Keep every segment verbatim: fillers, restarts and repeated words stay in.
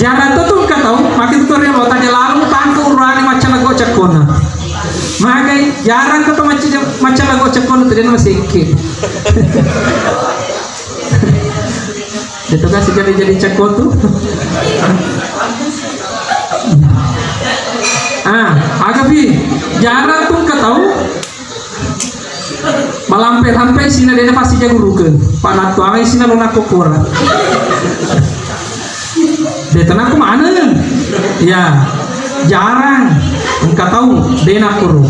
Jarang to tu engka tau, makin tu ri lo tadi lalu tangku urane macca lagu cekkona. Magai jarang to macca, macca lagu cekkona tu de' na masekke. Itu kan segala jadi cekko tu. Ah, aga pi, jarang tu engka tau. Malampe-lampe sina de' na pasti jago ruke. Panattuangai sina lo nakko kora. De' tenakku maneng. Ya, jarang. Engka tau de' nakkoro.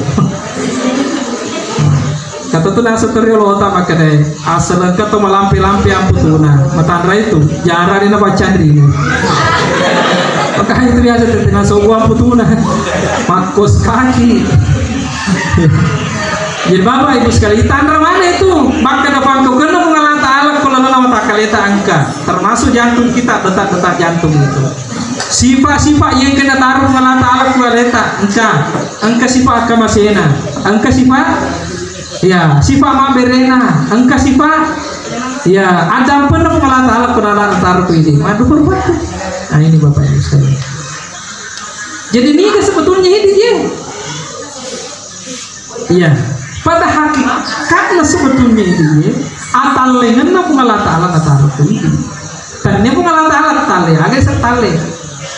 Kata tu nasa teriolo ta makkeda, asal engka to malampe-lampe amputuna. Matanra itu, jarang de' na baca dirimu. Makanya itu biasa tu dengan sobu amputuna. Makos kaki. Jadi Bapak Ibu sekali, itanra mana itu? Maka ada pangkau kena Puang Allah Ta'ala kalau lama tak kaleta angka. Termasuk jantung kita, detak-detak jantung itu. Sifat-sifat yang kena taruh Puang Allah Ta'ala ku aleta, engka, engka sifat kamasena, engka sifat, ya, sifat maberena, engka sifat, ya, ada pun Puang Allah Ta'ala pernah taruh ku ini. Waduh, berbuat. Nah, ini Bapak Ibu sekalian. Jadi ini sebetulnya ini dia. Iya. Pada hakikatna sebetulnya ini, atallengenna Puang Allah Ta'ala nataro ku idi. Tannia Puang Allah Ta'ala talle, aga esa talle.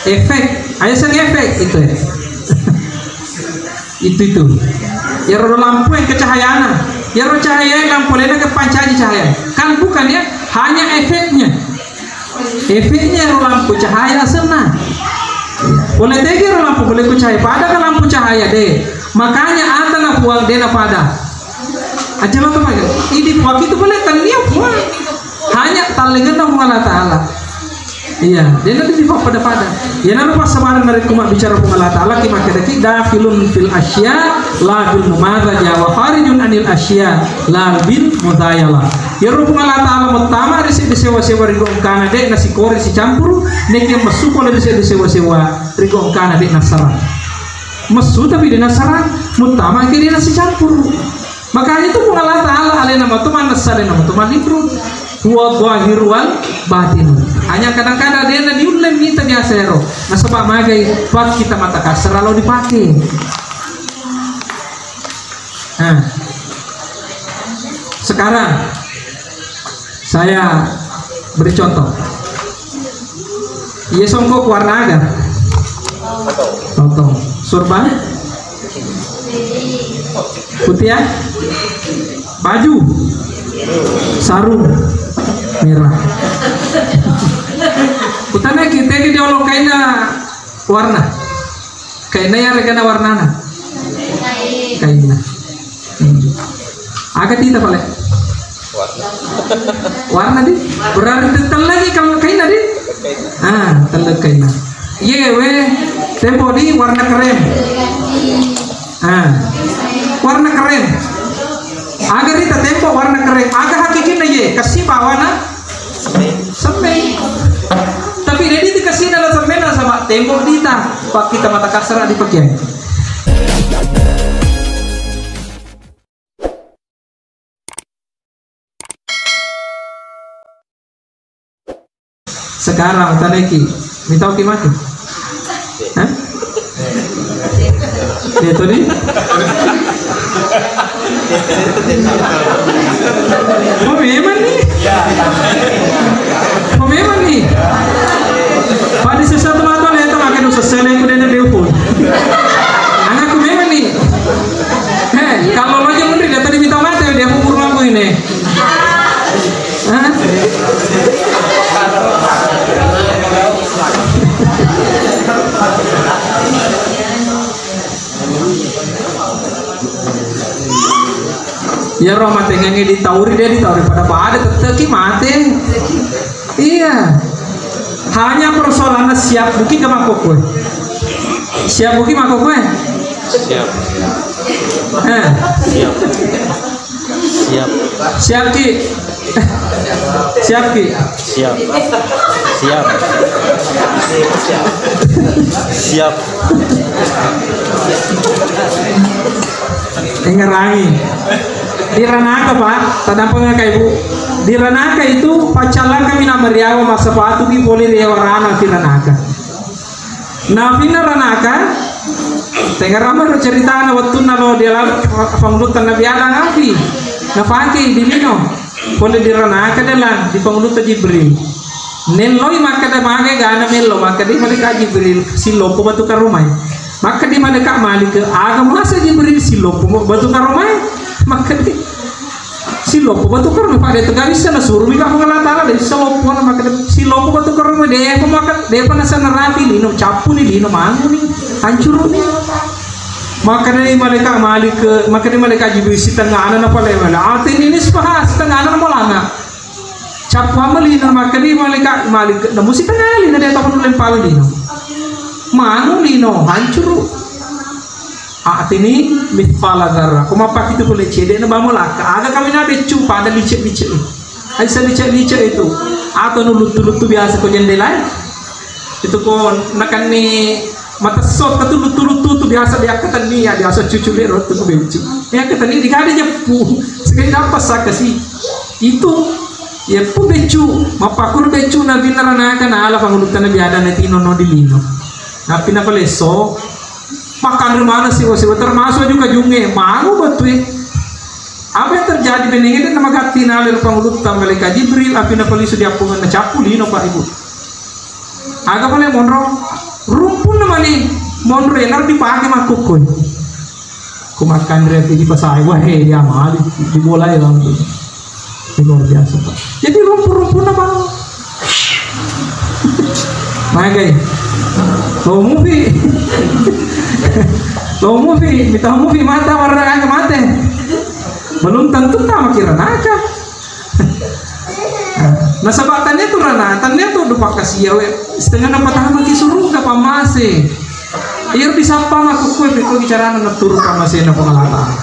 Efek, aga esa efek itu ya. Itu itu. Iyaro lampu yang kecahayaan. Iyaro cahaya yang lampu lainna ke pancaji cahaya. Kan bukan ya, hanya efeknya. Efeknya ro lampu cahaya asenna. Boleh tege ro lampu, boleh ku cahaya. Pada ke lampu cahaya deh. Makanya ata na Puang de' na pada. Aja lo pakai. Ini Puang itu boleh tania Puang. Hanya tallengenna Puang Allah Ta'ala. Iya, de' na dipa pada-pada. Ya, naro passabaran narekko mabbicara Puang Allah Ta'ala, ki makkedaki dakhilun fil asya, la bil mumazaja wa kharijun anil asya, la bil muzayala. Iyaro Puang Allah Ta'ala muttama ri seddi sewa-sewa ri gongkana de' nasikori sicampuru, nekke messu pole ri seddi sewa-sewa ri gongkana de' nassarang. Messu tapi de' nassarang, muttama ke de' nasicampuru. Makanya itu Puang Allah Ta'ala alena matu mannessa, alena matu mallinrung. Huwa zahiru wal batin. Hanya kadang-kadang de' na diulle mita biasa ero. Nasaba magai pakkita mata kasar lo dipake. Nah, sekarang saya beri contoh. Iya songkok warna aga? Totong. Surban? Putih ya? Baju? Sarung? Merah. Kutana kita ke diolo kaina warna. Kaina ya regana warnana. Kaina. Hmm. Aga tita pale? Warna di? Berarti tellagi kalau kaina di? Ah, telle kaina. Iye we, tempo di warna krem. Ah. Warna krem. Aga rita tempo warna krem. Aga hakikinna iye, kasi bawana semmeng. Tapi de' dikasih dalam semmeng nasaba tempo dita. Pakkita mata kasar dipakai. Sekarang taneki, mitau ki mati? Hah? Iya tadi? Oh memang nih. Oh memang nih. Pada sesuatu mata lihat makan dosa seleng ku dena diupun. Anakku memang nih. Heh, kalau lo aja munri, dia tadi minta mati, dia pukul aku ini. Hah? Iyaro matengnge ditauri, dia ditauri pada-pada, tetteki mate. Iya. Hanya persoalanna siap buki ke makkokkoe. Siap buki makkokkoe? Siap. Eh. Siap. Siap. Siap ki. Siap ki. Siap. Siap. Siap. Engerangi. Di Ranaka, Pak, tadampengaka Ibu. Di Ranaka itu paccallangkami na mariawa massapatu ki pole ri warana di Ranaka. Nafinna ranaka, tengnga ramaro ceritana wettunna lo di alam pangulutta Nabi Adam api, napake di lino. Pole di ranaka dalang di pangulutta Jibril. Nelloi makkeda mage gana mello, makkeda malaikat Jibril, siloppo batu karomai. Makkeda malaikat Malik, aga masa Jibril siloppo batu karomai? Makkeda Siloppo batu karomai, pada itu gak bisa nasuru mi Puang Allah Ta'ala, de' bisa loppo na makkeda siloppo batu karomai, de'pa maka, de'pa nasana rapi lino, cappu ni lino, mangu ni, hancuru ni. Makkeda malaikat Malik, makkeda malaikat Jibril, sitengana na pale mala. Atini nisfaha, sitengana na molanga. Cappu ama lino, makkeda malaikat Malik, namu sitengana lino, de' tapa nulle pale lino. Mangu lino, hancuru. A'tini mithqala dzarrah. Ko mappakitu pole cedde' na bamo lakka. Aga kami na beccu pada licek-licek. Ai sa licek-licek itu. Atau nu luttu-luttu biasa ko jendela. Itu ko nakanni matesso tu luttu-luttu tu biasa diakkatenni ya, biasa cucu le rottu ko beccu. Diakkatenni di kade jeppu. Sekali dapat sakasi. Itu ya pu beccu. Mappakuru beccu nabi naranaka na ala pangulutta Nabi Adam na tino no di lino. Napi napalesso. Makkanre maneng siwa-siwa, termasuk juga junge, mangu batue. Apa yang terjadi? Benengede namagatti nale ri pangulutta malaikat Jibril, api napalisu diappungenna cappu lino, Pak Ibu. Aga pale monro? Rumpunna mani monro, enaro dipake makkukkoi. Ko makkanre api dipasai, wah, eh, dia mali, dibolai langsung. Itu luar biasa, Pak. Jadi rumpu-rumpunna, Pak. Magai. Lo mufi. Lo mufi, mita mufi mata warna aga mate. Belum tentu tama kira naka. Nasaba tania tu rana, tania tu dupa kasia we. Setengah na patama ki suruga pamase. Iyo disappa makkukkue, pekko bicarana naturu pamasena Puang Allah Ta'ala.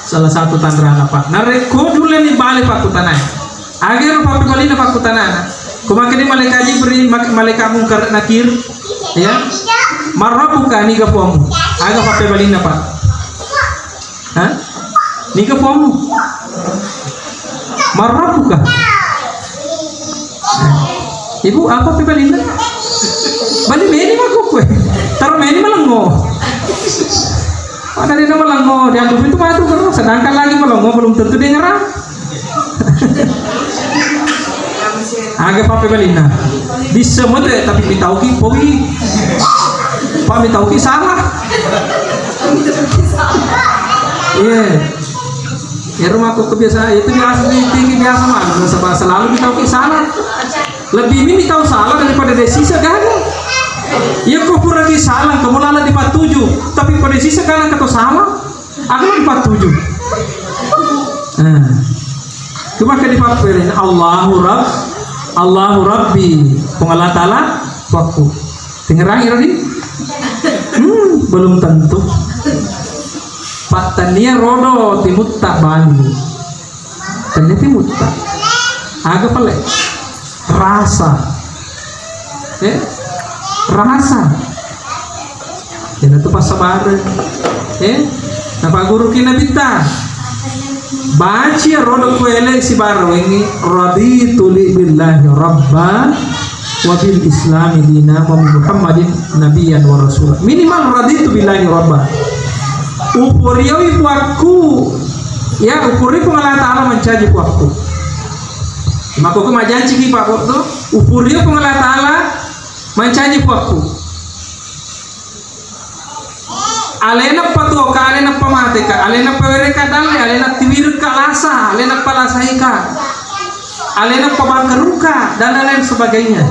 Salah satu tanrana, Pak. Narekko nulle ni bale pakkutanae. Agero pappebalinna pakkutanana. Ko makkeda malaikat Jibril, mak-, malaikat Munkar Nakir, ya. Man rabbuka, niga puammu? Aga pappebalinna, Pak? Hah? Niga puammu? Man rabbuka? Ibu, aga pappebalinna? Bali meni makkukkue. Taro meni malengo. Pada dia malengo, dianggap itu matu terus. Sedangkan lagi malengo belum tentu dia nyerang. Aga pappebalinna? Bisa mate, tapi mitauki powi. Pak, mitauki salah. Iya. Ya rumah kok kebiasaan itu biasa di tinggi biasa mah. Sebab selalu mitauki salah. Lebih ini mitau salah daripada desisa gaga. Ya kok pura di salah, kamu lala di patuju. Tapi pada desisa gaga kata salah. Aku lagi patuju. Nah. Cuma ke dipapperin Allahu Rabb, Allahu Rabbi, Puang Allah Ta'ala, wakku. Tengngerangi ro di? Hmm, belum tentu. Pak tania rodo timutta bani. Tania timutta. Aga pale? Rasa. Eh? Rasa. Iyanatu passabareng. Eh? Napagguruki Nabitta. Baci rodo kuele sibarengngi, "Raditu li billahi rabba wa bil islami dina wa bi Muhammadin nabiyyan wa rasula." Minimal raditu billahi rabba. Upurioi puakku. Ya, upurioi Puang Allah Ta'ala mancaji puakku. Makkokko majanci ki Pak Bodo, upurioi Puang Allah Ta'ala mancaji puakku. Alena patuoka, alena pamateka, alena pawereka dalle, alena tiwirka lasa, alena palasaika, alena pabangkeruka, dan lain sebagainya.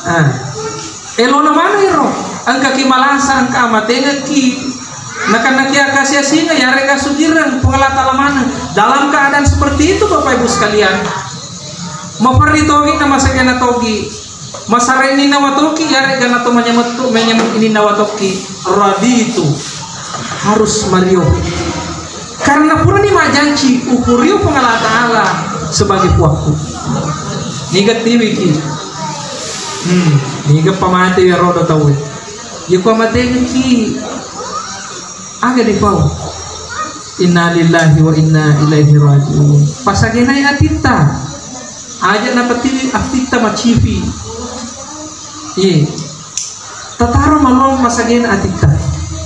Ah. Elona mana iro? Engka ki malasa, engka amatengekki. Nakanna ki akasi-asinga, yarega sugireng, Puang Allah Ta'ala maneng. Dalam keadaan seperti itu, Bapak Ibu sekalian, maperri togi na masagena togi. Masareni nawa toki, yarega nato manyamettu, manyameng ini nawa tokki. Raditu. Harus mario. Karena purani majanci, ukurio Puang Allah Ta'ala sebagai puakku. Niga tiwiki. Hmm, niga pamate ya rodo tauwe. Ya ku amatengki. Aga dipau. Innalillahi wa inna ilaihi raji'un. Pasagenai atitta. Aja napatiwi atitta macipi. Iya. Tataro malong masagena atitta.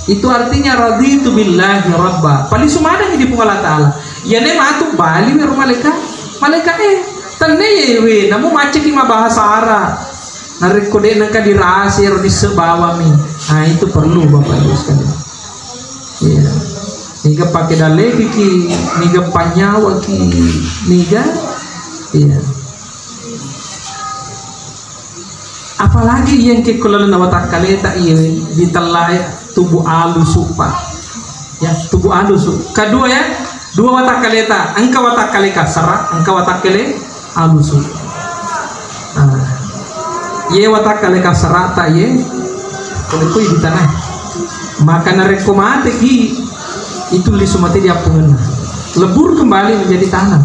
Itu artinya raditu billahi rabba. Palisu manengngi di Puang Allah Ta'ala. Iyane matu bali wero malaika. Malaika e. Tenne yewe, namu maccaki mabahasa Arab. Narekko de nengka dirasa ero disse bawami. Nah, itu perlu Bapak Ibu sekalian. Iya. Niga pake daleki, niga panyawaki, niga. Iya. Apalagi yang ke kulalena watakkaleta iya ditellae tubuh alusu, Pak. Ya, tubuh alusu. Kedua ya, dua watakkaleta, engka watakkale kasara, engka watakkale alusu. Nah, ye watakkale kasarata ye, kulekui di tanah. Maka narekko mateki, itu lisu mate di appungenna. Lebur kembali menjadi tanah.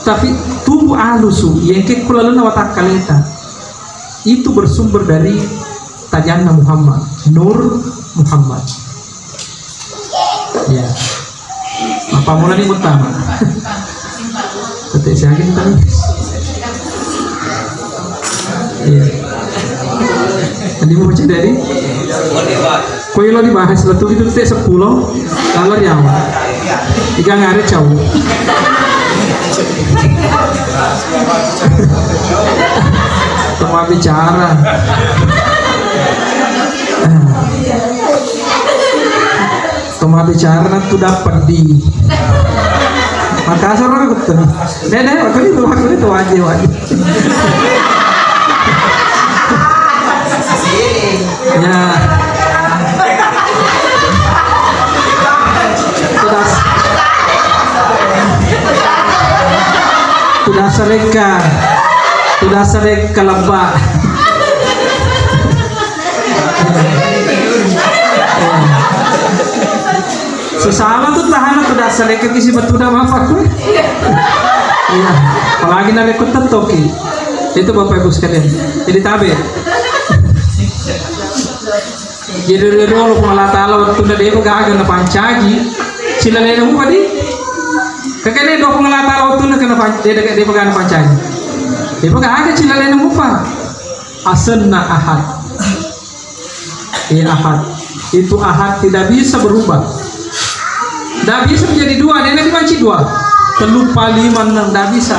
Tapi tubuh alusu, yang ke kulalena watakkaleta. Itu bersumber dari tajanna Muhammad, Nur Muhammad. Ya. Apa mulai utama? Tete siagin tadi. Iya. Tadi mau baca dari? Koi lo dibahas letu itu teh sepuluh, lalu nyawa. Iga ngare cau. Tempat bicara. Tempat bicara na tu dapat di Makassar aku tuh. Deh, deh, aku itu, aku itu wajib, wajib. Ya. Tudas. Tudas sereka. Tudas sereka lebak. Sesama tuh tahan tuh dasar kayak si betul dah apa aku. Iya, apalagi narekko tettoki. Itu Bapak Ibu sekalian. Jadi tabe. Jadi dulu Puang Allah Ta'ala waktu na dewa gaga na pancaji. Sila lena mupa di. Kakene do Puang Allah Ta'ala waktu na kena pan-, dia dekat dia pegang pancaji. Dia pegang aga sila lena mupa. Asenna Ahad. Iya, Ahad. Itu Ahad tidak bisa berubah. Tidak bisa menjadi dua, dia nanti manci dua. Tellu, pa, lima, enam, tidak bisa.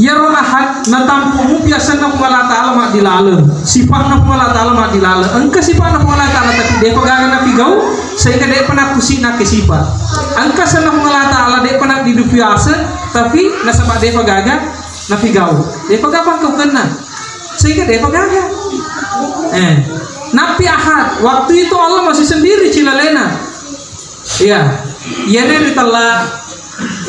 Iyaro Ahad natampu mupi asenna Puang Allah Ta'ala maddilaleng. Sifatna Puang Allah Ta'ala maddilaleng. Engka sifatna Puang Allah Ta'ala tapi depa gaga napigau sehingga depa nakusi nake sifat. Engka asenna Puang Allah Ta'ala depa naddidupi aseng tapi nasaba depa gaga napigau. Depa gaga pangkaukenna. Sehingga depa gaga. Eh, nappi Ahad, waktu itu Allah masih sendiri cilalena. Iya, iyana ritella,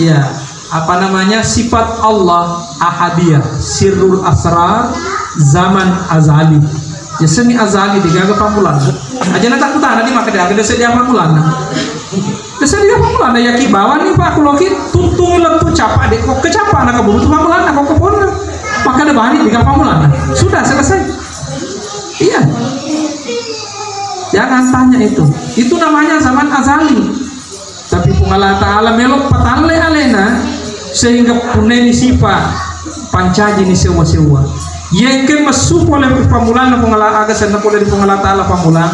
iya, apa namanya, sifat Allah ahadiyah, sirrul asrar, zaman azali. Ya, seni azali, degaga pammulanna. Aja na takutana di maka dia ada sedia pammulanna. Biasa dia pammulanna, yaki bawani, Pak, aku loki tuntung lettu capa de, kok kecapa na kaburu tu pammulanna, kok keponna. Maka ada bani, degaga pammulanna. Sudah selesai. Iya. Jangan tanya itu. Itu namanya zaman azali. Tapi Puang Allah Ta'ala melo patalle alena sehingga punneni sipa pancaji ni sewa-sewa. Yengke messu pole pammulanna Puang Allah, aga senna pole di Puang Allah Ta'ala pammulang,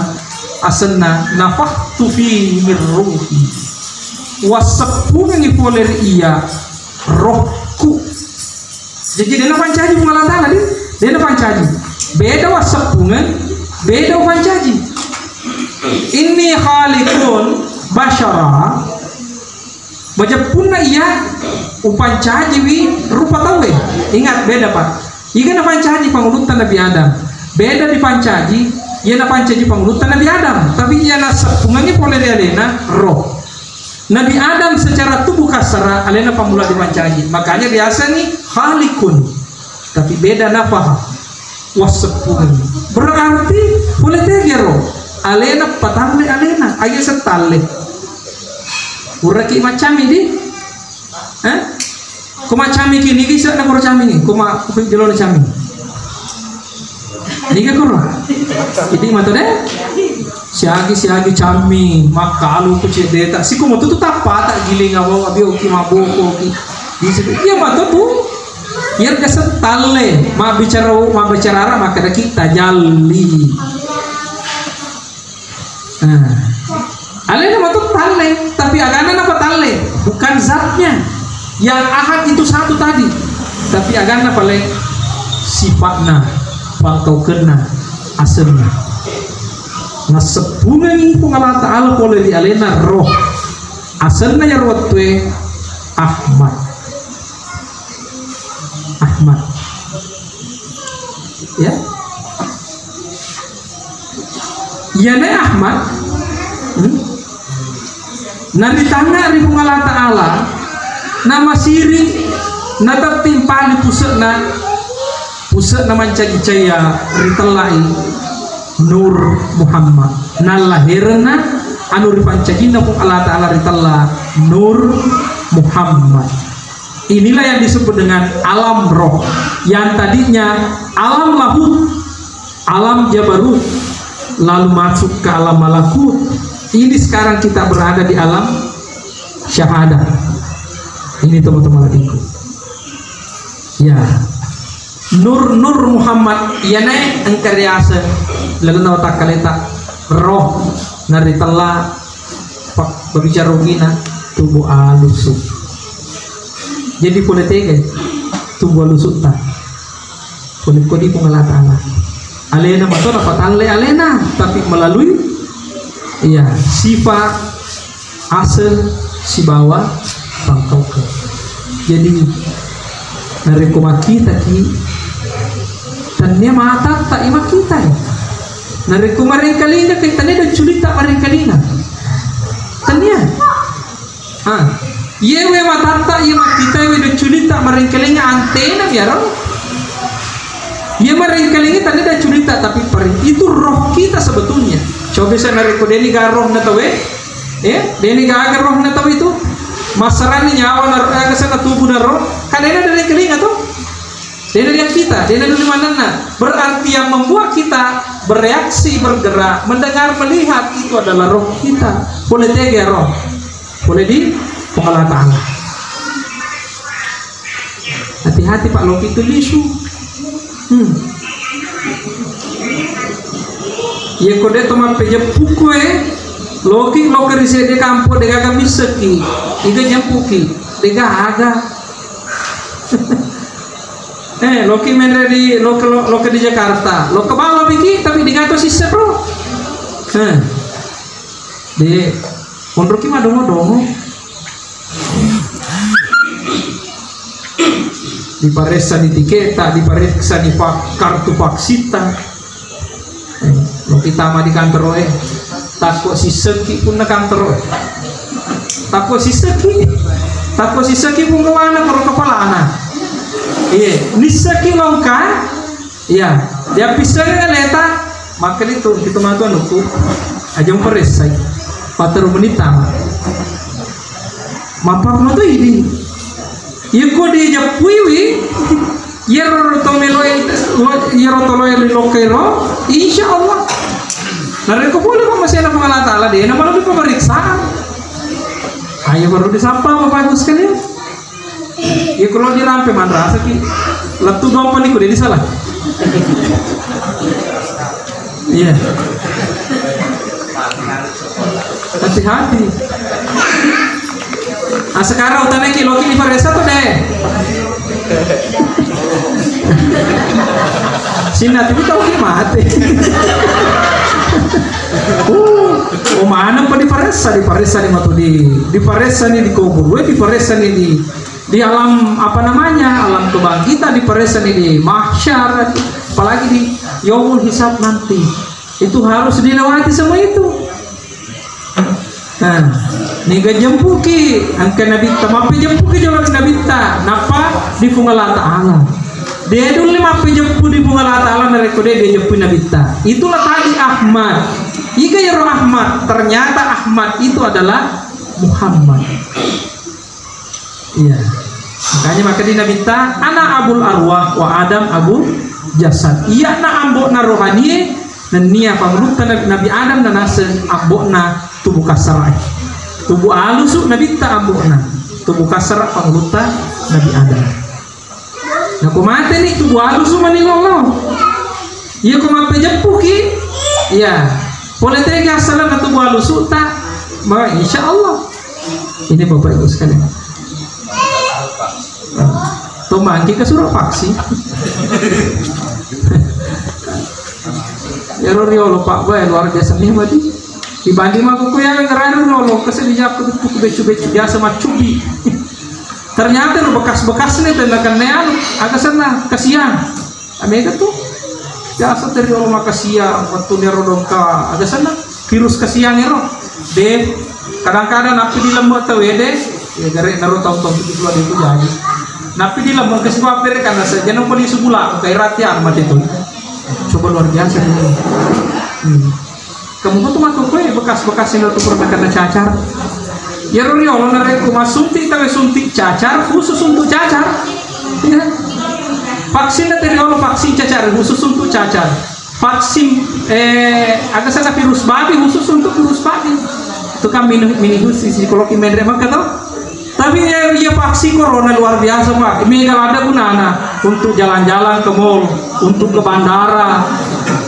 asenna nafahtu fi min ruhi. Wasseppungengi pole ri iya rohku. Jadi, dena pancaji Puang Allah Ta'ala, di? Dena pancaji. Beda wasseppungeng, beda pancaji. Inni khaliqun basyara. Majeppunna iya upancajiwi rupa tauwe. Ingat, beda, Pak. Iga napancaji pangulutta Nabi Adam. Beda dipancaji, iya napancaji pangulutta Nabi Adam. Tapi iya nasseppungengi pole ri alena roh. Nabi Adam secara tubuh kasar alena pammula dipancaji. Makanya biasa nih khalikun. Tapi beda nafaha. Wasseppungengi. Berarti pole tegero. Alena patalle alena. Aja setalle. Uraki macami di. Eh? Ko macami ki nigi sa na koro cami ni. Ko ma ko jolo cami. Niga koro. Jadi mata de. Siagi siagi cami makalu ku cedeta. Siko motu tu tappa tak giling abo abi oki maboko ki. Di situ. Iya mata tu. Iyaro riaseng talle, mabbicara, mabbicara ara, makkedaki tajalli. Nah, alena mato talle, tapi aganna napa talle? Bukan zatnya. Yang ahad itu satu tadi. Tapi aganna pale sifatna, pangkaukenna, asenna. Nasseppungengi Puang Allah Ta'ala pole ri alena roh. Asenna iyaro wettue Ahmad. Ahmad. Ya. Iyanae Ahmad, hmm? Naritangnga ri Puang Allah Ta'ala, namasiri, natettimpali puse'na, puse'na mancaji caya ritellai Nur Muhammad. Nallaherenna anu ripancajinna Puang Allah Ta'ala ritella Nur Muhammad. Inilah yang disebut dengan alam roh. Yang tadinya alam lahut, alam jabarut, lalu masuk ke alam malakut. Ini sekarang kita berada di alam syahadah. Ini teman-teman adikku. Ya. Nur, Nur Muhammad, iyanae engka riaseng lalenna watakkaleta roh naritella pa-, berbicara rugina tubuh alusu. Jadi pole tega tubuh alusutta. Pole kodi Puang Allah Ta'ala. Alena mato napatalle alena, tapi melalui, iya, sifat aseng sibawa pangkaukeng. Jadi, narekko makkitaki, tennia matatta i makkitai. Narekko marengkalingaki, tennia decculitta marengkalinga. Tennia. Ah, iyewe matatta, iye makkitai, we decculitta marengkalinga, antena biarang. Iye marengkalinga tennia decculitta, tapi pari-, itu roh kita sebetulnya. Coba saya narekko deni garoh na tawe, Eh, deni gaga rohna tau itu. Massarani nyawa naro, eh, kesana tubuh naro. Kan dena dari kelinga tuh. Dena lihat kita, dena dulu manenna. Berarti yang membuat kita bereaksi, bergerak, mendengar, melihat itu adalah roh kita. Boleh tega roh. Boleh di Puang Allah Ta'ala. Hati-hati, Pak, loki tu lisu. Hmm. Iya, ko de to mappejeppuku, eh. Loki, loki ri sedde kampo de gaga misseki. Iga jempuki. De gaga. Eh, loki menre di, loki, lo-, loki di Jakarta. Loki bawah biki, tapi de gaga sisse, bro. Eh. De, onroki madongo-dongo. Diparessani tiketa, diparessani pa-, kartu vaksitta. Eh, lo kita ma di kantoro e. Takko sisengki punna kantoro e. Takko sisengki. Takko sisengki punggawana koro kepalana. Iya, nisseki longka. Iya, dia pissengi aleta, makkeda itu, itu matu anukku, aja muparessai. Patteru menit tama. Mappa matu idi. Iya ko dijeppuiwi, iyaro to meloe, lo-, iyaro to loe ri lokkairo, insya Allah. Narekko pole pammasena Puang Allah Ta'ala, de na malu pemeriksaan. Ayo baru disapa Bapak Ibu sekalian. Iya, kalau dirampe manrasaki. Lettu dompa niku, de disalah. Iya. Hati-hati. Ah, sekarang utana ki, loki diparessa tuh deh. Sinna tuh tau ki mati. Uh, oh, mana pa diparessa, diparessa di matu di, diparessa ni di kubur, eh, diparessa ni di Di alam, apa namanya, alam kebangkitan, diparessani di mahsyar, apalagi di yaumul hisab nanti. Itu harus dilewati semua itu. Nah, niga jempuki, engka Nabitta, mappejempuki jolo Nabitta, nappa di Puang Allah Ta'ala. De nulle mappejeppu di Puang Allah Ta'ala narekko de dijeppu Nabitta. Itulah tadi Ahmad. Iga iyaro Ahmad? Ternyata Ahmad itu adalah Muhammad. Iya. Makanya makkeda Nabitta, "Ana abul arwah wa Adam abul jasad." Iyana ambo'na rohanie, nennia pangulutta Nabi, Nabi Adam, na naseng ambo'na tubuh kasara. Tubuh alusu Nabitta ambo'na, tubuh kasara pangulutta Nabi Adam. Nako mateni tubuh alusu mani lolo. Iya ko mappejeppuki, iya. Pole tega asalna tubuh alusu ta, ma insya Allah. Ini Bapak Ibu sekalian. Tomangki ke suruh vaksin. Ero riolo Pak Boy luar biasa nih mati. Dibanding aku ku yang ngerayu riolo kesediaku tuh beccu-beccu biasa macubi. Ternyata lo bekas-bekasnya tenda kena anu, agak sana kasihan. Amega tu biasa teri olo makasiang, wettu nero dongka, aga senna virus kasiang ero. De, kadang-kadang nappi di lembek tau ede, ya gare nero tahun-tahun tujuh puluh itu jadi. Nappi di lembek ke sebab bere karena saja nang poli subula, kayak ratian mati tu. Coba luar biasa tu. Hmm. Kamu tuh matu kue bekas-bekas yang tuh pernah kena cacar. Ya riolo narekko massuntik tawe suntik cacar khusus untuk cacar. Ya. Vaksin dari riolo vaksin cacar khusus untuk cacar. Vaksin eh agak sana virus babi khusus untuk virus babi. Itu kan mini, mini khusus psikologi mendre maka tuh. Tapi eh, iya vaksin corona luar biasa Pak. Mega ada gunana untuk jalan-jalan ke mall, untuk ke bandara.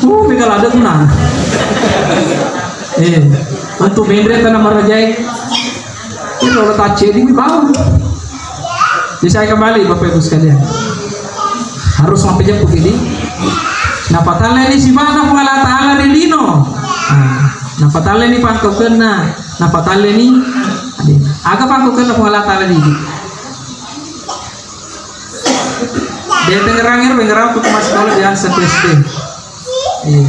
Uh, mega ada gunana. Eh, untuk bendre tanah marajai. Ini orang tak cedi mi bau. Jadi saya kembali Bapak Ibu sekalian. Harus sampai jam begini. Napatalleni sifa'na Puang Allah Ta'ala ri lino. Nah, napatalleni pangkaukenna, napatalleni adena. Aga pangkaukenna Puang Allah Ta'ala ri lino. Dia Tangerang, Tangerang tu masih sekolah di S D. Iya.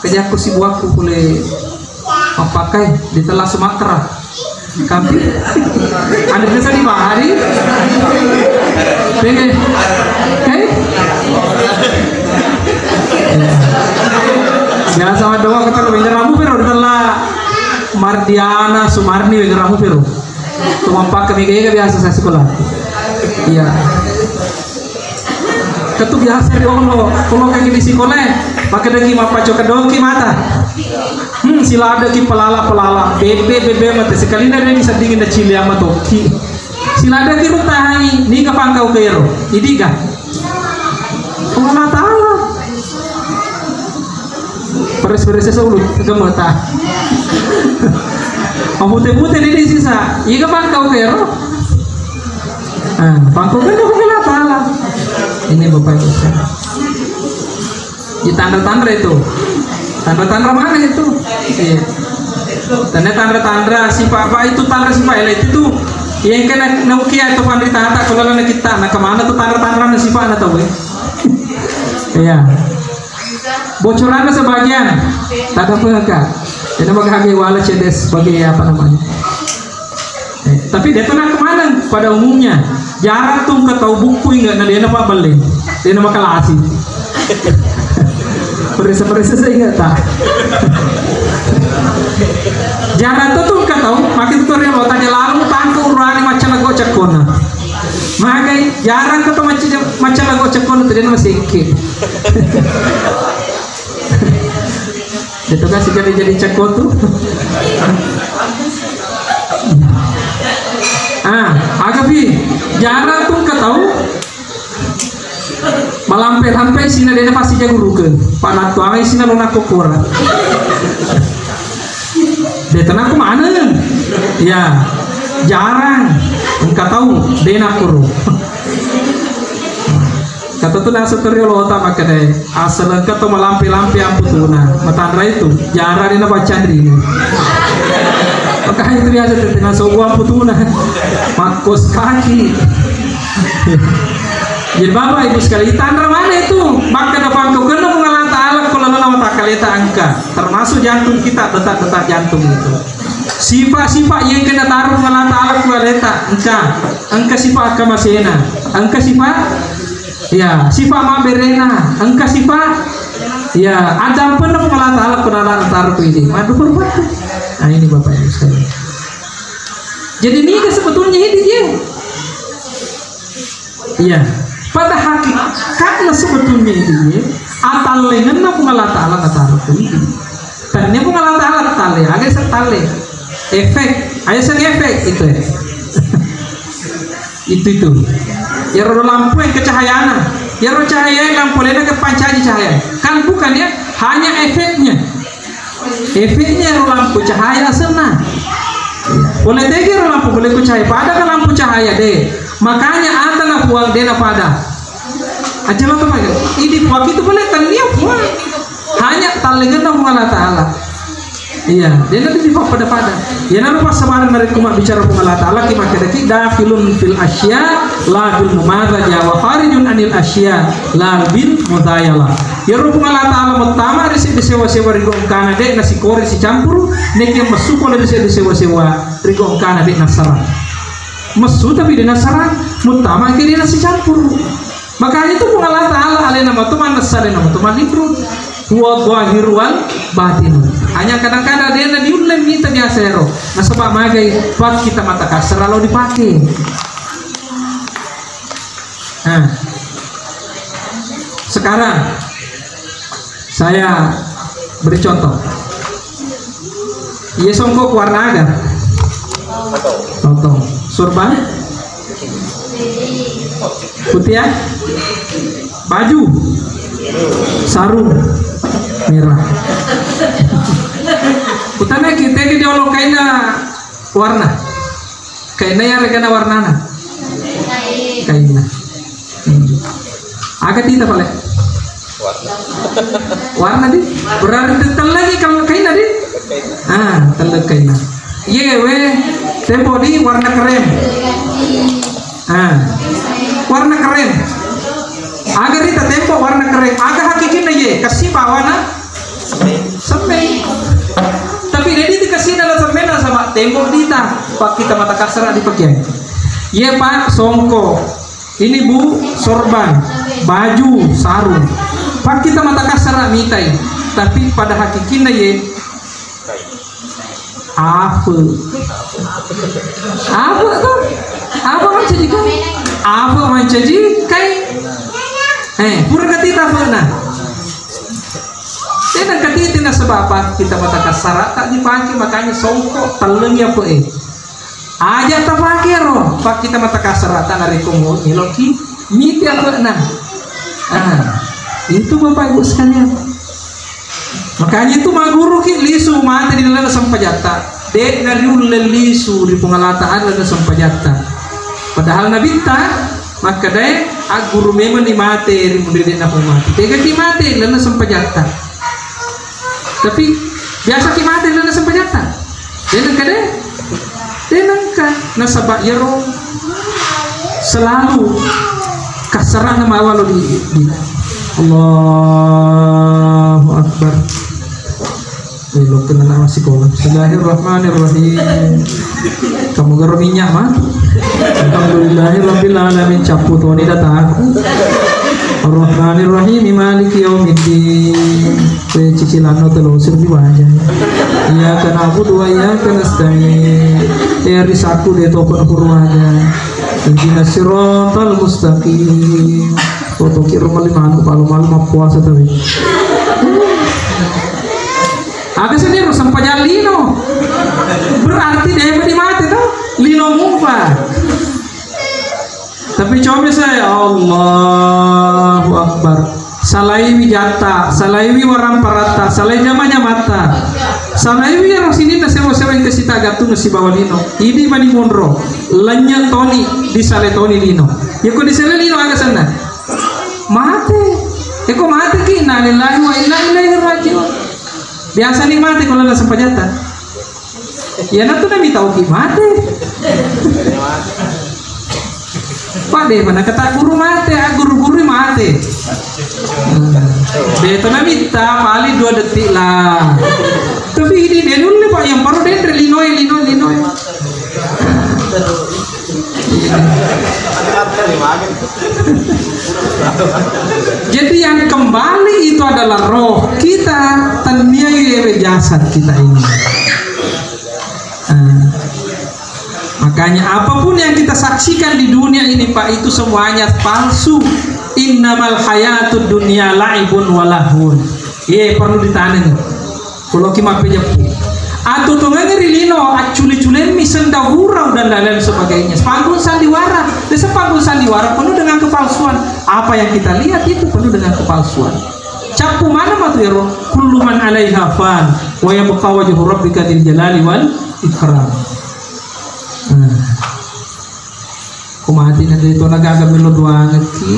Kerjaku si buahku boleh apa kai di telah Sumatera. Kampi. Anda bisa di bahari. Bene. Kai? Biasa ada waktu kalau bengkel rambu pero telah Mardiana Sumarni bengkel rambu pero. Tumampak kami gaya biasa saya sekolah. Iya. Ketu biasa riolo, kalau kaki di sekolah, pakai daki mapaco kedoki mata. Hmm, sila ada ki pelala pelala, bebe bebe mata sekali na deni sedingin na cili ama toki. Sila ada ki rutahangi, ni kapangkau kero, idi ga? Allah Ta'ala. Peres-peres sesa ulut, gemeta. Mapute-pute dede sisa, iga pangkau kero. Ah, pangkau kero Allah Ta'ala. Ini Bapak Ibu sekalian. Di tanda-tanda itu. Tanda-tanda mana itu? Iya. Tanda-tanda sifat apa itu tanda sifat itu tuh. Yang kena naukia itu pandita tak kalau kita, nah kemana tuh tanda-tanda sifat tahu ya? Iya. Bocoranna sebagian, tak apa enggak. Ini menghargai wala cedes sebagai apa namanya? Eh, tapi dia tenang kemana? Pada umumnya, jarang tuh engka tau buku ingat na dia nama beli, dia nama kelasi. Perisa-perisa saya ingat tak? Jarang tuh tuh engka tau, makin tutorial mau tanya lalu tangku urani macam lagu cekona. Magai jarang ketemu macam lagu cekona tadi nama singkir. Itu kan segala jadi cekko tuh. Ah, agapi jarang tuh engka tau malampe-lampe sina dena pasti jago ruke. Panattu amai sina lona kokora. De tenang ku mana? Ya, jarang engka tau dena kuru. Kata tu nasa teriolo tak makanya asal engka to malampe-lampe amputuna. Matanra itu, jarang dena pacanri. Maka itu biasa tenang sobu amputuna. Makos kaki. Jadi Bapak Ibu sekali, tanra mana itu? Maka ada pangkau kena mengalah ta'ala kalau nama tak kaleta angka. Termasuk jantung kita, detak-detak jantung itu. Sifat-sifat yang kena taruh Allah Ta'ala ku aleta engka, engka sifat kamasena, engka sifat ya sifat maberena, engka sifat ya ada pernah Allah Ta'ala ku aleta taruh ku ini. Madu perbuatan. Nah ini Bapak Ibu sekalian. Jadi ini sebetulnya ini dia. Iya. Pada hakikatnya sebetulnya ini atallengenna Puang Allah Ta'ala nataruh ku ini. Tania Puang Allah Ta'ala talle, aga setalle. Efek, ayo sang efek itu ya. Itu itu. Iyaro lampu engka cahayana. Iyaro cahaya lampu lainna ke pancaji cahaya. Kan bukan ya, hanya efeknya. Efeknya ro lampu cahaya asenna. Pole tegi ro lampu, pole ku cahaya. Pada ke lampu cahaya deh. Makanya ata na puang dena pada. Aja lo apa ya? Ini puang itu boleh tania puang. Hanya tallengenna Puang Allah Ta'ala. Iya, dena tu pada-pada. Ya naro passabaran narekko mabbicara Puang Allah Ta'ala ki makkedaki dakhilun fil asya la bil mumadzaja wa kharijun anil asya la bil mudzayala. Iyaro Puang Allah Ta'ala muttama ri seddi sewa-sewa ri gongkana de' nasikore sicampuru, nekke messu pole ri seddi sewa-sewa ri gongkana de' nassarang. Messu tapi de' nassarang, muttama ke de' nasicampuru. Makanya itu Puang Allah Ta'ala alena matu mannessa, alena matu mallinrung. Huwa zahiru wal batin. Hanya kadang-kadang de' na diulle mita biasa ero. Nasaba magai pakkita mata kasar lo dipake. Nah, sekarang saya beri contoh. Iya songkok warna aga? Contoh. Sorban? Putih ya? Baju? Sarung? Merah. Kutana kita ke jolo kaina warna. Kaina ya regana warnana. Kaina. Hmm. Aga tita pale? Warna. Warna di? Berarti tellegi kalau kaina di? Ah, tellegi kaina. Iye we, tempo di warna krem. Ah. Warna krem. Aga rita tempo warna krem. Aga hakikinna ye, kasi bawana. Semme. Tapi jadi dikasih dalam semme nasaba tembok dita. Pak kita mata kasar di pakai. Ye Pak songko. Ini Bu sorban, baju, sarung. Pak kita mata kasar mitai. Tapi pada hakikinna ye afe. Afe tuh. Afe mancaji kai. Afe mancaji kai. Eh, pura katita afe nah. Tena katiti nasaba apa kita mata kasar tak dipakai, makanya songko tellengi apa eh. Aja tapake ro, pak kita mata kasar tak narekko mau ngeloki miti apa nah. Ah, itu Bapak Ibu sekalian. Makanya itu maguru ki lisu mate di dalam sempajatta. De' nariulle lisu di pengalata ada sempajatta. Padahal Nabitta Makkedae, agguru memeng ni mate ri munri de' napau mate. Tega ki mate lalenna sempajatta. Tapi biasa ki mate lalenna sempajatta. De' nengka de'? De' nengka. Nasaba iyaro selalu kasarana mawalo di, di Allahu Akbar. Elokkenna anak masikola. Bismillahirrahmanirrahim. Kamu garo minyak mah. Alhamdulillahirabbil alamin, cappu toni dataku. Arrahmanirrahim, maliki yaumiddin. Kue cicilanno telo sirbi waja. Iyyaka na'budu wa iyyaka nasta'in. Eh, risaku de' topa purwaja. Ihdinas siratal mustaqim. Foto kiro mali manu, malu-malu mappuasa tapi. Aga seddi ro sempajang lino. Berarti de' medi mate to? Lino mupa. Tapi coba saya, Allahu Akbar. Salaiwi jatta, salaiwi waramparatta, salai jama-jamatta. Salaiwi ero sininna sewa-sewa engka sita gattunna sibawa lino. Idi mani monro, lennye toni, disale toni lino. Yako disale lino aga senna? Mate. Eko mate ki, innalillahi wa inna ilaihi raji'un. Biasa ni mate kalau ada sempajatta. Iyanatu namitauki mate. Pak de' mana kata guru mate, ah, guru-guru mate. Hmm. De' to namita paling dua detik lah. Tapi ini de' nulle Pak yang baru denre linoe, linoe, linoe. Jadi yang kembali itu adalah roh kita, tania yewe jasad kita ini. Nah, makanya apapun yang kita saksikan di dunia ini, Pak, itu semuanya palsu. Innamal hayatud dunya la'ibun wa lahun. Iya, perlu ditaneng. Kalau ki mappejeppu. Atutungengngi ri lino, accule-culemmi, sendahurau, dan lain-lain sebagainya. Panggung sandiwara. Biasa panggung sandiwara penuh dengan kepalsuan. Apa yang kita lihat itu penuh dengan kepalsuan. Cappu mana matu ero? Kullu man alaiha fan, wa yabqa wajhu rabbika dzil jalali wal ikram. Nah. Ko mati nanti itu, na gaga melo doangekki.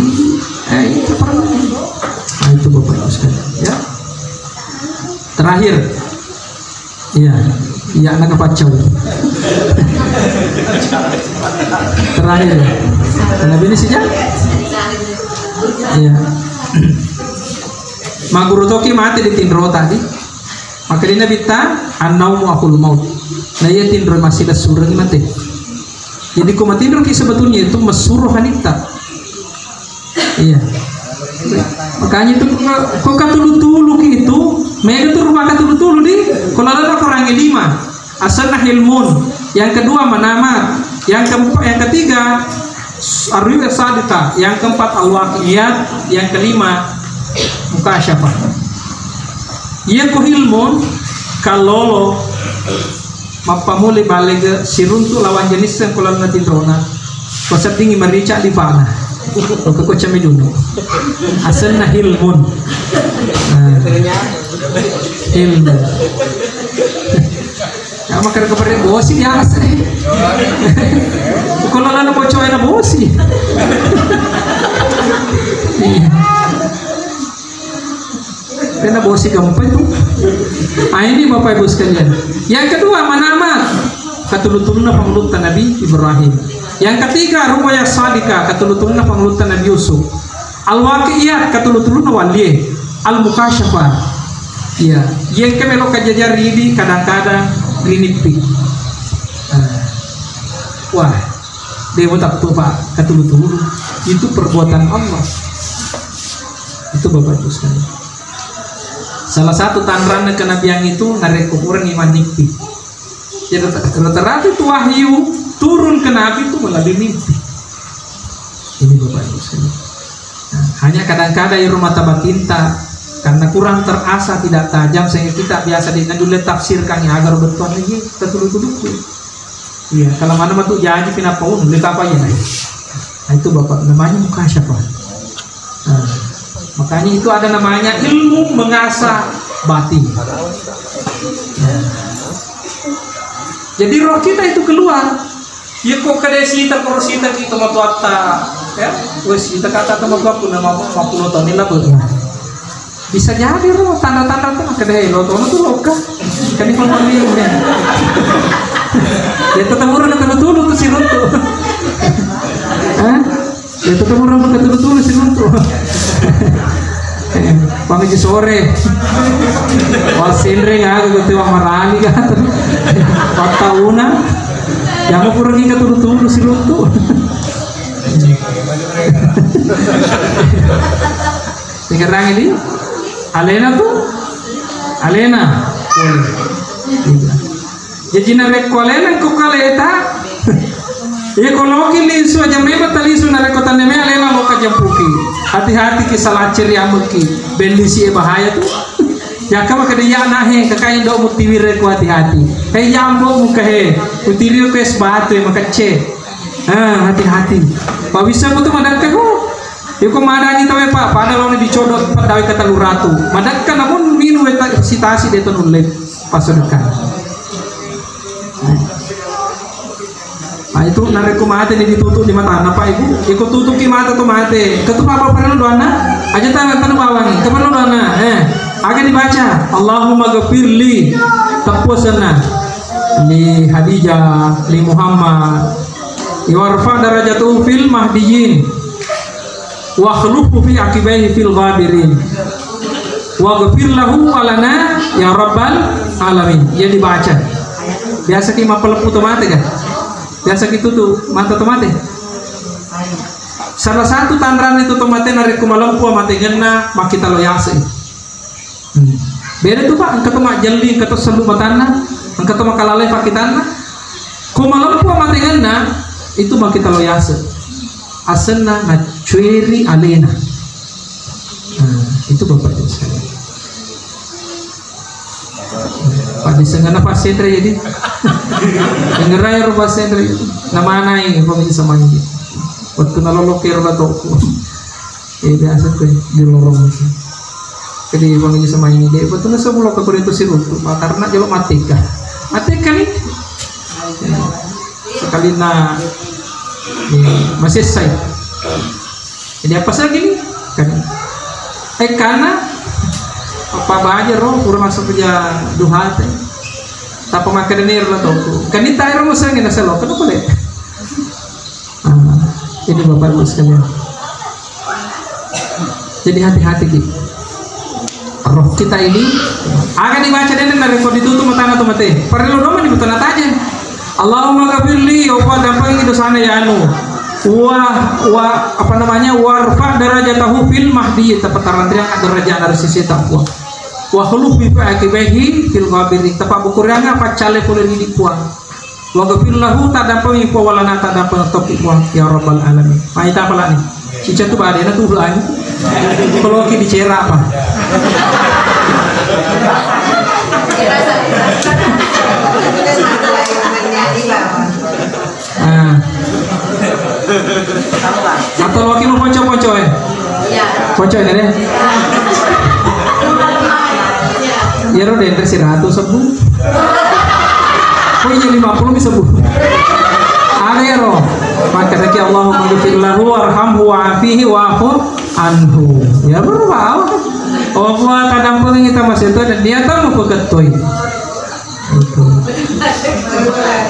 Eh, itu perlu. Nah, itu Bapak Ibu sekalian, ya. Terakhir. Iya. Iya, na kapacau. Terakhir. Nabi ini sejak? Iya. Maguru toki mati di tinro tadi. Maka di Nabi ta, "An-naumu akhul maut." Nah, iya tinro masih sureng mati. Jadi, ko matinroki sebetulnya itu messu rohanitta. Iya. Makanya itu ko, ko katulu-tulu ki itu, mega tu rupa katulu-tulu di, ko lalana Korangnge lima. Asenna hilmun. Yang kedua manama. Yang keempat, yang ketiga, s-, arruya sadika. Yang keempat al-waqiat. Yang kelima mukasyafah. Iya ko hilmun, kallolo, mappamuli balege, siruntu lawang jenisseng ko lalenna tinrona. Ko seddingi marica di fana. Ko ko cemedunu. Asenna hilmun. Nah. Hilmun. Ya, makanya kemarin bosi di atas nih. Ko lalenna bocoe na bosi. Iya. Karena bosi gempa itu. Ah, ini Bapak Ibu sekalian. Yang kedua, manama. Katulu-tuluna pangulutta Nabi Ibrahim. Yang ketiga, ru'ya sadika. Katulu-tuluna pangulutta Nabi Yusuf. Al-waqiat, katulu-tuluna walie. Al-mukasyafah. Iya, yang ke melo kajajari di kadang-kadang rinippi. Ah. Wah, dewa tak tuh, Pak, katulu-tulu. Itu perbuatan Allah. Itu Bapak Ibu sekalian. Salah satu tanranna kenabian itu narekko purani manippi. Jadi rata-, rata-rata itu wahyu turun ke Nabi itu melalui mimpi. Ini Bapak Ibu sekalian. Nah, hanya kadang-kadang iro mata batinta karena kurang terasa, tidak tajam, sehingga kita biasa di-, dulu tafsirkan ya agar betul lagi, betul-betul. Iya, kalau mana matu jaji pinapa unu, leka apa ya? Nah, itu Bapak namanya mukasyafah. Nah, makanya itu ada namanya ilmu mengasah batin. Nah. Jadi roh kita itu keluar. Iya, ko kada sita, ko sita ki tomatoatta, ya? Wes, kita kata tomatoakku nama apa? Mapulo tahun ini lah, Bu. Bisa jadi, ro, tanda-tanda tuh, kada, eh, lo tono tuh loka. Kan ini pengalaman, ya. Ya, tetap murah, tetap dulu tuh si Rutu. Hah? Ya, tetep orang pakai tulu-tulu sih, Bang, tuh. Pamiji sore. Wah, senre nggak ada, gue tuh marani kan. Empat tahunan. Ya, mau kurang ikat tulu-tulu sih, Bang, tuh. Sekarang ini, alena tuh, alena. Boleh. Iya. Jaji narekko alena engka kaleta, iya ko loki lisu aja memang talisu, narekko tanne me alena loka jampuki. Hati-hati ki salacceri ameki, bellisi e bahaya tu. Jaka maka de ya nahe, kakai ndo mutiwire ko hati-hati. He ya ambo muka he, utiri ko es batu e makacce. Ah, hati-hati. Pawisa ko tu madakka ko. Iko madangi tawe pa, pada lawan dicodot padawe kata luratu. Madakka namun minu weta sitasi de to nulle. Pasedekah. Nah, itu narekko mate ni ditutup di mata. Napa, Ibu? Iko tutup ki mata tu mate. Ketu papa pernah doana? Aja tanah tanah bawang. Itu pernah doana. Eh, aga dibaca. Allahumma ghafirli. Tepusna. Li Khadijah, li Muhammad. Warfa darajatuhu fil mahdiyin. Wa khlufu fi aqibaihi fil ghabirin. Waghfir lahu wa lana ya rabbal alamin. Ya dibaca. Biasa ki mappeleppu to mate kan? Biasa ki tutu mata to mate. Salah satu tanrane to mate narekko malempu matengenna makkita lo yase. Hmm. Beda tu, Pak, engka to majjelli, engka to sellu matanna, engka to makalalai pakkitanna. Ko malempu matengenna, itu makkita lo yase. Asenna nacueri alena. Nah, itu Bapak Ibu sekalian. Pada sengana pasenre jadi. Dengerai ro pasenre. Namanai Puang Haji Samaini. Wettu nalolo kero la toko. Eh, biasa tuh di lorong. Jadi Puang Haji Samaini de, wettu nasa bulo ke kuretu siruntu. Karena jolo mateka. Mateka nih. Sekali na, eh, masessai. Jadi apa lagi nih? Kan. Eh, karena apa baja ro, pura masuk kerja duha teh. Tapa makan ini ro toko. Kan ini tak ro masang ini selo, kenapa deh? Ah, ini Bapak Ibu sekalian. Jadi hati-hati ki. Roh kita ini, aga dibaca dene narekko ditutup matana tu mate. Parellu doma ni butana taje. Allahumma ghafirli, ya Allah, dampengi dosana ya anu. Wa, wa, apa namanya, warfa darajatahu fil mahdi, tapa tarantriang derajana ri sisi takwa. Wa khuluf fi aqibahi fil ghabirin, tapa bukurianga paccale pole ri Puang. Waghfir lahu, taddampeng Puang, walana, taddampeng tokki Puang, ya rabbal alamin. Mai tapalani. Cicca tu badena tu ulani. Kalau ki bicara apa? Ah. Atau lo ki mau ponco-ponco eh? Iya. Ponco ini deh. Iya, ro denre seratus sebbu. Oh iya, lima puluh bisa bu. Ada ya roh. Maka daki Allahumma ghfir lahu warhamhu wa'afihi wa'fu anhu. Ya berubah. Oh buat taddampeng kita masih itu dan dia tahu mau pegetoi. Itu.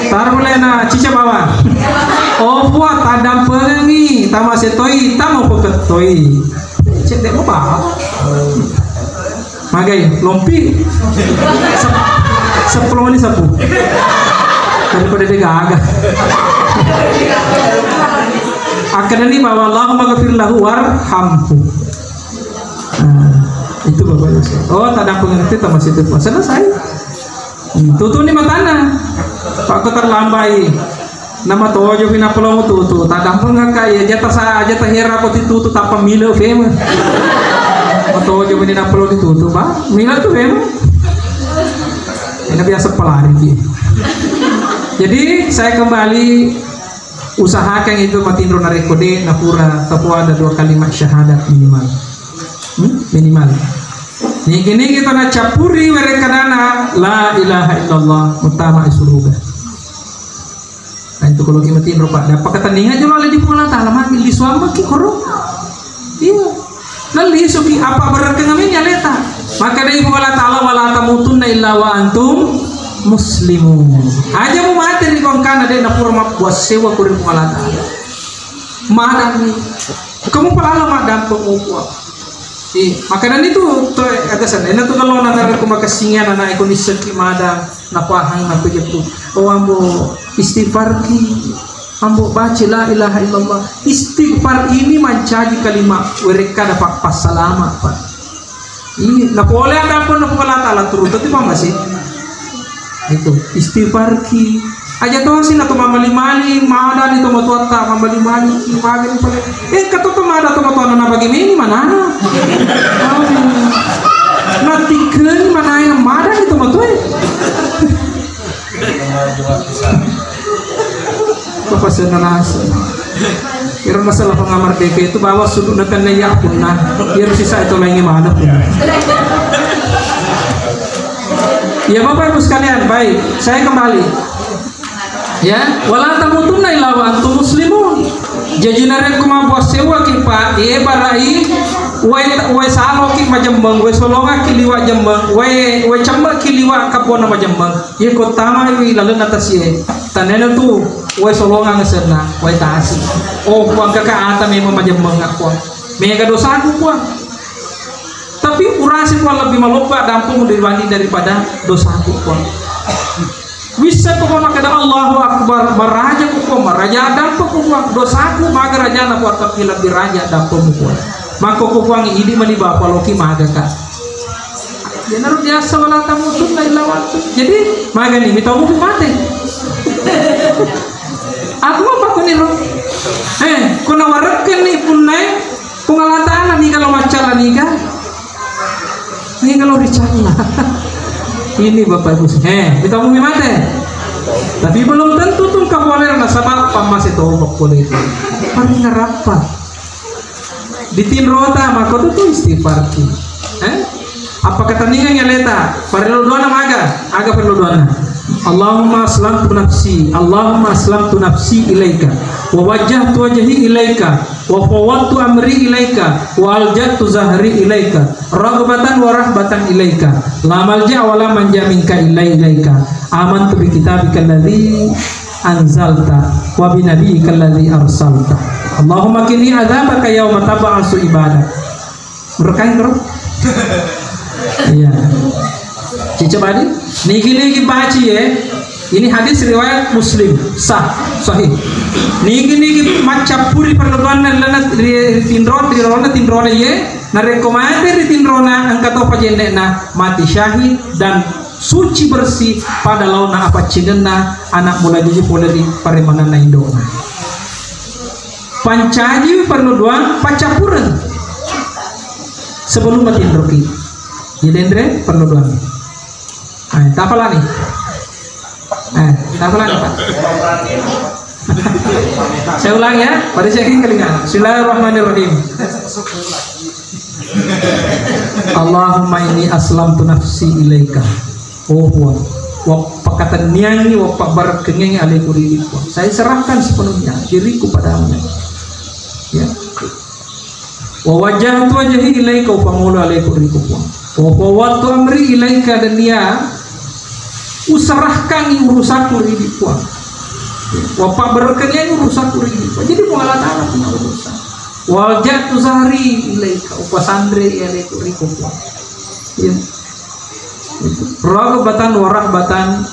Tar mulai na cica bawa. Oh buat taddampeng ni tamasih toi tamu pegetoi. Cek dek mau bawa. Magai, lompi. Sep-, sepuluh menit sepuluh. Daripada dia gagal. Akan ini bahwa Allahumma ghafir lahu warhamhu. Nah, itu Bapak Ibu. Oh, tak ada pengerti, tak masih itu. Selesai. Hmm, tutu ni matana. Pakko terlambai. Nama tojo pina pelo tutu. Tadampeng ka ya jata sa, jata hera ko ti tutu tappa mile fema. Matojo pina pelo di tutu, ba. Mile tu fema. Ini biasa pelari ki. Jadi saya kembali, usahakan itu matinro narekko de napura tapo ada dua kalimat syahadat minimal. Hmm? Minimal. Nigi-nigi to nacappuri werekkadana la ilaha illallah, muttama suruga. Nah, itu kalau kita tinro, Pak, dapat keteninga jolo ale di Puang Allah Taala, magi lisu ambekki koro. Iya. Nallisuki apa berkengami aleta. Maka dari Puang Allah Taala, "Wala tamutunna illa wa antum muslimun." Aja mu mate di kongkana de napura mabbuat sewa kuri Puang Allah Taala. Madami. Kamu pelala maddampeng uwa. Iya, makanan itu to, ada sana. Enak tuh kalau nana aku makasih anak aku niseki mada, napahang, napejeput. Oh, ambo istighfar ki, ambo baca la ilaha illallah. Istighfar ini mancaji kalimat mereka dapat passalama, Pak. Iya, napole ada apa, napole tak turun, tapi Pak masih. Itu istighfar ki. Aja tosi na to mamali-mali, madani to matuatta mamali-mali ki, magani pale. Eh, kato to mada to matuanna na bagi meni manana. Aduh. Na tikkeni manai na madani to matue. Bapak senarasi. Kira masalah pengamar D P itu bawa sudut na tenna ya punna. Biar sisa itu lainnya mana punna. Ya, Bapak Ibu sekalian, baik, saya kembali. Ya, wala tamutunna illa wa antum muslimun. Jaji narekko mabbuat sewwa ki, Pak, ye barai, wae, wae salo ki majemmeng, wae solonga ki liwa jemmeng, wae, wae cemme ki liwa kabbona majemmeng. Ye ko tamai lalenna tasie, tanena tu wae solonga ngesenna, wae tasi. Oh, Puang, kaka ata memang majemmeng, Puang. Mega dosaku, Puang. Tapi urasi, Puang, lebih maloppa dampengmu dibanding daripada dosaku, Puang. Wisseng ko makkeda Allahu Akbar, maraja ku, Puang, maraja dampengku, Puang. Dosaku maga rajana, Puang, tapi lebih raja dampengmu, Puang. Makko ku, Puang, idi mani bapa loki maga ka. Jenaro biasa wala tamutunna illa wa antum. Jadi magani mitau mate. Aku apa kuni lo? Eh, kuna warekken ni punnai Puang Allah Ta'ala niga lo maccalla niga? Niga lo ricalla? Ini Bapak Ibu, eh, kita mau mate. Tapi belum tentu tu engka boleh nasaba pammase toba pole itu. Paling ngarappa. Ditinrota mako tu tu istighfar ki. Eh? Apa kataningan ya leta? Parellu doana maga? Aga parellu doana. Allahumma aslamtu nafsi, Allahumma aslamtu nafsi ilaika, wa wajjahtu wajhi ilaika, wa fawwadtu amri ilaika, wa alja'tu zahri ilaika, raghbatan wa rahbatan ilaika, la malja'a wa la manja minka illa ilaika, amantu bi kitabika alladzi anzalta, wa bi nabiyyika alladzi arsalta. Allahumma qini adzabaka yauma tab'asu ibadak. Berkain, bro? Iya. Cicca badi? Nigi-nigi baci ye. Ini hadis riwayat Muslim, sah, sahih. Nigi-nigi maccappuri parelluanna lana ri, ri tinro, ri rona tinrona ye. Narekko mate ri tinrona, engka to pajenne'na, mati syahid dan suci bersih pada laona apaccingenna anak mula jaji pole ri paremananna indona. Pancaji parellu doang paccappureng sebelum matinroki. Jadi Andre parellu doang. Eh, tapalani. Eh, tapalani, Pak. Saya ulang ya, pada saya kali. Bismillahirrahmanirrahim. Allahumma inni aslamtu nafsi ilaika. Oh Puang, wappakatenniangi, wappabbarakkengengi aleku ri Puang. Saya serahkan sepenuhnya diriku padamu. Ya. Wa wajjahtu wajhi ilaika, upamolo aleku ri Puang. Wa fawwadtu amri ilaika, dan dia usarahkangi urusanku ri Puang. Wappabbarakkengengi urusanku ri Puang. Jadi Puang Allah Ta'ala punya urusan. Wa alja'tu zahri ilaika, upasanre aleku ri Puang. Ya. Raghbatan wa rahbatan,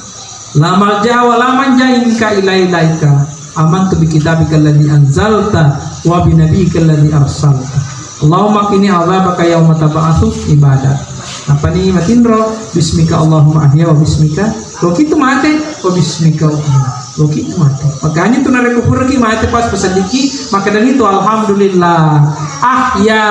la malja'a wa la manja minka illa ilaika. Amantu bi kitabika alladzi anzalta wa bi nabiyyika alladzi arsalta. Allahumma qini adzabaka yauma tab'atsu ibadak. Apa ni matinro? Bismika Allahumma ahya wa bismika. Loki tu mate, wa bismika uhyi. Loki tu mate. Makanya tu narekko puraki mate pas paseddiki, makkedani tu alhamdulillah. Ahya.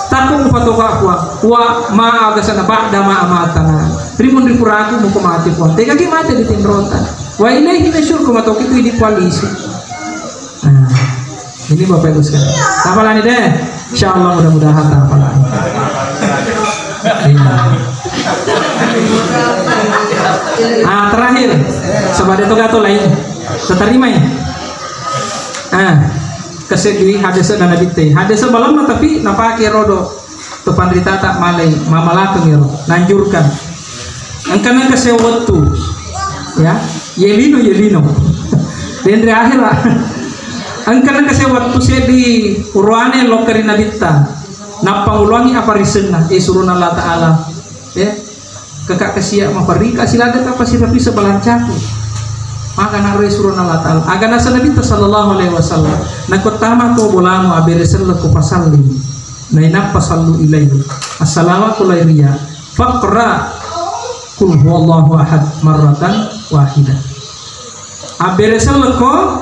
Takko mupatoka Puang. Wa ma agasana ba'da ma amatana. Rimun ripuraku muko mate Puang. Tegaki mate ditinrota. Wa ilaihi nusyur, ko matoki tu idi Puang lisu. Nah, ini Bapak Ibu sekalian. Tapalani deh. Insya Allah mudah-mudahan tapalani. Iya. Ah, terakhir. Sebab itu kata lain. Tatarimai. Ah, kesedih hadis dan Nabi teh. Hadis malam tapi napake rodo. Topanritata malai, mamalakeng ero, nanjurkan. Engka nengka sewettu, ya, yelino, yelino. Denre akhera. Engka nengka sewettu seddi uruane lokka ri Nabitta. Nappa uluangi apa risenna, eh, surona Allah Ta'ala. Ya. Kaka kasia maparika siladeka pasirapisa balancaku. Maka naro surona Allah Ta'ala. Aga nasa Nabitta sallallahu alaihi wasallam. Nako tama ko bolamu abere selleko pasalli. Nainappa sallu ilaihi. Assalawaku lairia. Faqra qul huwallahu ahad marratan wahidah. Abbere selleko,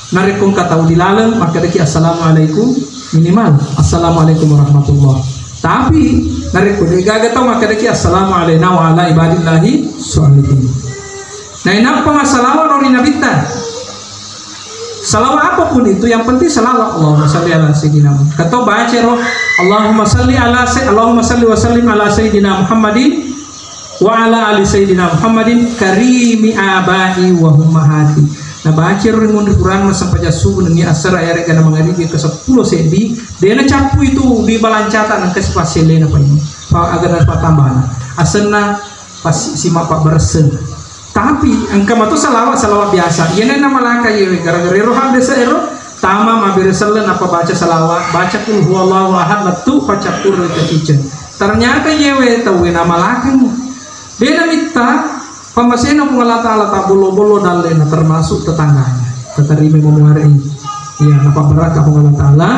narekko engka tau di laleng, makkedaki, "Assalamualaikum," minimal, "Assalamualaikum warahmatullah." Tapi, narekko degaga tau, makkedaki, "Assalamu alaina wa ala ibadillahi sholihin." Nainappa massalawa ro ri Nabitta. Salawa apapun itu, yang penting salawa. Allahumma salli ala sayyidina Muhammad. Kato baca ro, Allahumma salli ala say-, Allahumma salli wa sallim ala sayyidina Muhammadin wa ala ali sayyidina Muhammadin karimi abai wa ummahati. Nabaca ro ri munri Quran massempajang subuh nennia asera yarega na mangaribi ke seppulo seddi, de nacappu itu di balancata nengka sipasselena paimeng. Pa-, aga na patambana. Asenna pas sima pabbaresseng. Tapi engka mato salawa, salawa biasa. Iyana namalaka yewe gara-gara ero hadese ero tama mabere selle nappa baca salawa, baca qul huwallahu ahad lettu pacappur ri kaciceng. Ternyata yewe tauwe namalakeng. Dena mitta pammasena Puang Allah Ta'ala tabbollo-bollo dallena termasuk tetangganya. Tatarima mamuarei. Iya, napabbarakka Puang Allah Ta'ala.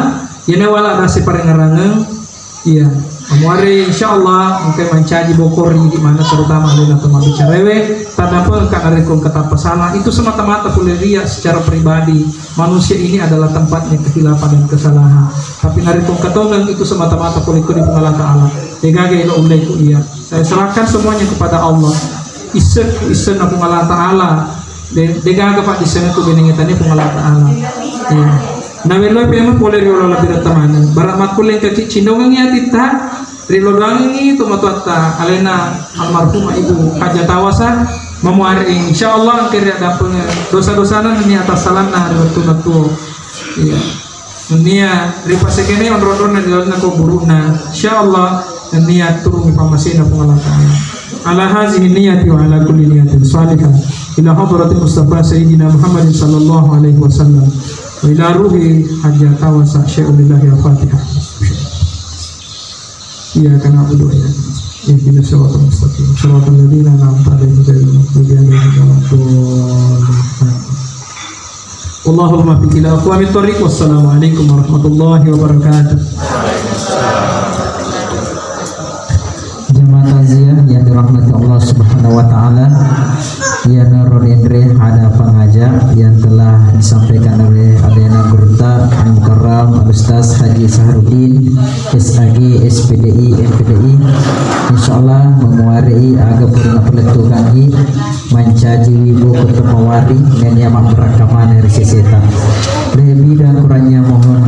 Iyana wala rasi parengerangeng. Iya, muare insyaallah engka mancaji bokor di mana terutama alena to mabbicarewe, taddampengka narekko engka tappa salah, itu semata-mata pole ria secara pribadi. Manusia ini adalah tempatnya kekhilafan dan kesalahan. Tapi narekko engka tongeng itu semata-mata pole ko di Puang Allah Ta'ala. Degaga elo ullaiku iya. Saya serahkan semuanya kepada Allah. Isseng, isseng na Puang Allah Ta'ala. De, de gaga, Pak, isseng aku beneng tani Puang Allah Ta'ala. Iya. Na wello pema pole ri olo lebbi retta maneng. Bara makkulle kaki cindongengi atitta, ri lodoangengi to matuatta alena almarhumah Ibu Haja Tawasa, mamuare insyaallah engke ri addampeng dosa-dosana nennia atassalanna ri wettunna tuo. Iya. Nennia ripasekene onro-onronna ri lalenna kuburu'na. Insyaallah nennia turungi pammasena Puang Allah Ta'ala. Ala hazihi niyati wa ala kulli niyatin salihah ila hadratil Mustafa Sayyidina Muhammadin sallallahu alaihi wasallam wa ila ruhi Haja Tawasa syai'un lillahi. Al-Fatihah. Iyyaka na'budu wa iyyaka nasta'in. Ihdinas siratal mustaqim. Siratal ladzina an'amta 'alaihim ghairil maghdubi 'alaihim waladdallin. Amin. Allahumma fiqh ila aqwamit thariq. Wassalamualaikum warahmatullahi wabarakatuh. Jamaah takziah yang dirahmati Allah Subhanahu wa Ta'ala, iyanaro denre ada pangaja yang telah disampaikan oleh Adena Gurutta Al-Mukarram Al-Ustaz Haji Sahruddin, S A G, S P D I, M P D I. Insyaallah memuarai aga purna pelettukangi mancaji wibu kota mawari nennia mabbarakka maneng ri seseta. Lebih dan kurangnya mohon